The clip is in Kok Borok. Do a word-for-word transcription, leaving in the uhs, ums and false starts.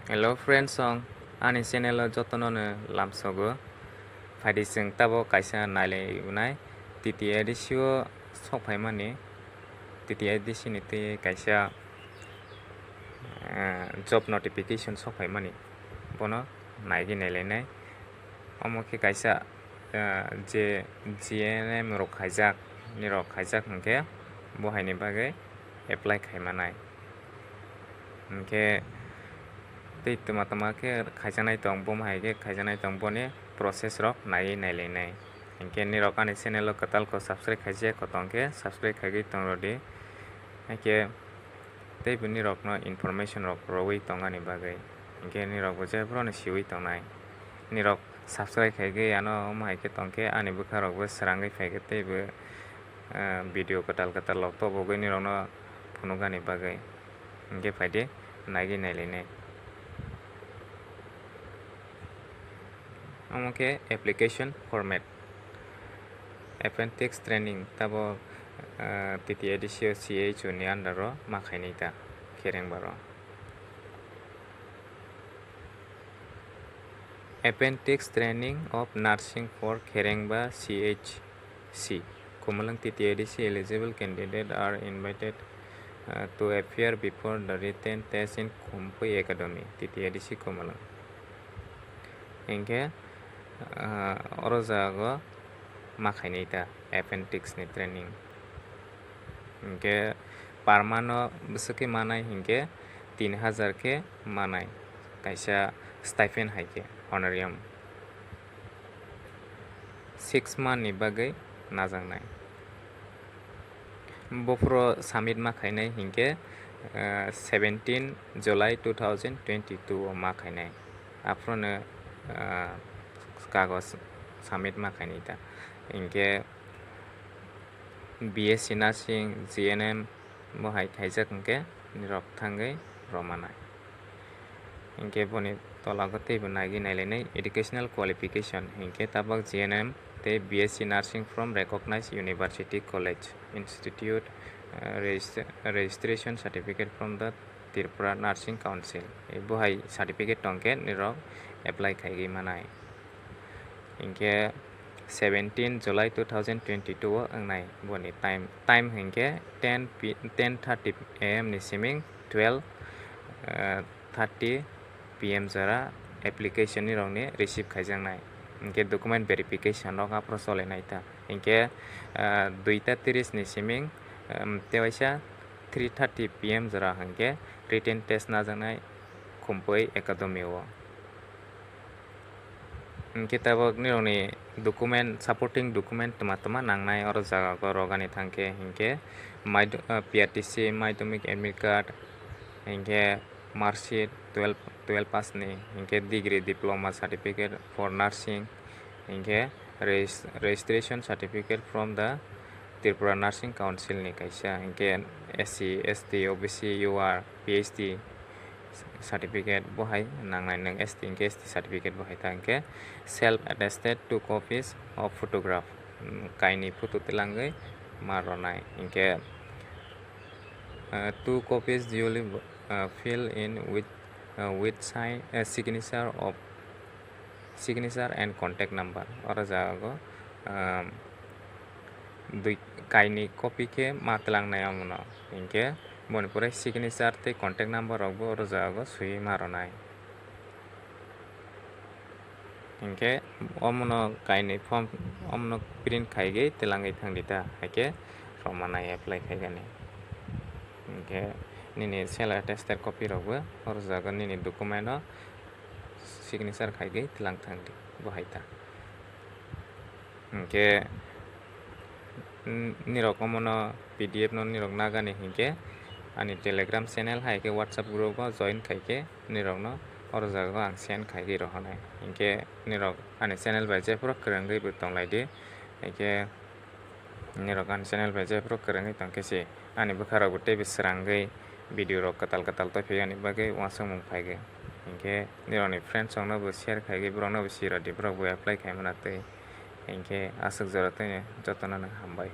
Hello friends song, ani channel o jotono no lamsogo. Phaidi chwng tabo kaisa nailai unai T T A D C o sok phaimani, T T A D C ni twi kaisa, eh, job notification sok phaimani, bono naigwi nailainai. Omo khe kaisa, eh, je G N M rok khaijak, nirok khaijak hwnkhe bo haini bagwi apply khaimanai. Hwnkhe tei twma twma khe khaijaknai tong, bo hai khe khaijaknai tong, boni process rok naiwi nailainai. Hwnkhe nirok ani channel o kwtal kok subscribe khaijak kho tongkhe subscribe khaigwi tongrodi. Haikhe tei bo nirokno information rok rwui tongani bagwi. Hwnkhe nirok bo jephuru no siui tongnai. Nirok subscribe khaigwi ano omo hai khe tongkhe ani bwkha rok bo srangwi phaikhe tei bo, eh, video kwtal kwtal rok tobogwi nirokno phunukani bagwi. Hwnkhe phaidi naigwi nailainai. Omo khe application format. Appendix training tabo, ah, T T A D C o C H O ni under o ma khainai ta Kherengba ro. Appendix training of nursing for Kherengba C H C. Khumulwng T T A D C eligible candidate are invited, uh, to appear before the written test in Khumpui Academy, T T A D C Khumulwng. Hinkhe, uh, oro jago ma khainai ta appendix ni training. Hinkhe permanent bwswk khe manai hinkhe tin hajar khe manai, kaisa stipend hai khe honorarium. Six month ni bagwi najaknai. Buphuru submit ma khainai hinkhe, eh, seventeen July two thousand twenty-two o ma khainai. Aphuru no, eh, kagoj submit ma khainai ta. Hinkhe B S C nursing, G N M bo hai khaijak hinkhe nirok thangwi rwmanai. Hinkhe boni tolago teibo naigwi nailainai educational qualification hinkhe tabok G N M tei B S C nursing from recognized university, college, institute, uh, regist-, registration certificate from the Tripura Nursing Council. Bo hai certificate tongkhe nirok apply khaigwi manai. Hinkhe seventeen July two thousand twenty-two o wngnai boni time. Time hinkhe ten P, ten thirty A M ni siming twelve, eh, thirty P M jora application ni rokni receive khaijaknai. Hinkhe document verification rok aphuru cholainai ta. Hinkhe, eh, duita tiris ni siming, em, tewaisa three thirty P M jora hinkhe written test najaknai Khumpui Academy o. Hinkhe tabok nirokni document, supporting document twma twma nangnai oro jaga o rwgani thangkhe hinkhe maido-, ah, P R T C madhyamik admit card, hinkhe mark sheet, twelve, twelve pass ni, hinkhe degree diploma certificate for nursing, hinkhe regis-, registration certificate from the Tripura Nursing Council ni kaisa, hinkhe S C, S T, O B C, U R, P H D certificate bo hai nangnai nwng, S T hinkhe S T certificate bo hai ta, hinkhe self attested two copies of photograph, mm, kainwi photo twlangwi ma rwnai, hinkhe, uh, two copies duly, uh, fill in with, uh, with sign, uh, signature of, signature and contact number. Oro jaga o, um, dui, kainwi copy khe ma twlangnai omono. Hinkhe boni pore signature tei contact number rokbo oro jaga o swiwi ma rwnai. Hinkhe omono kainwi form, omono print khaigwi twlangwi thangdi ta, haikhe rwmanai apply khaigani. Hinkhe nini self attested copy rokbo oro jaga nini document o signature khaigwi twlang thangdi, bo hai ta. Hinkhe, n-, nirok omono P D F no nirok nagani hinkhe ani Telegram channel hai khe WhatsApp group o join khai khe nirokno oro jaga o ang send khaigwi rohornai. Hinkhe nirok ani channel bai jephuru kwrwngwi bo tonglaidi. Hinkhe nirok ani channel bai jephuru kwrwngwi tongkhe se ani bwkha rokbo teibo srangwi video rok kwtal kwtal tophiyani bagwi uansukmung phaigwi. Hinkhe nirokni friends rokno bo share khaigwi borokno bo sirodi, borok bo apply khaimana twi. Hinkhe aswk jora twi jotono no hambai.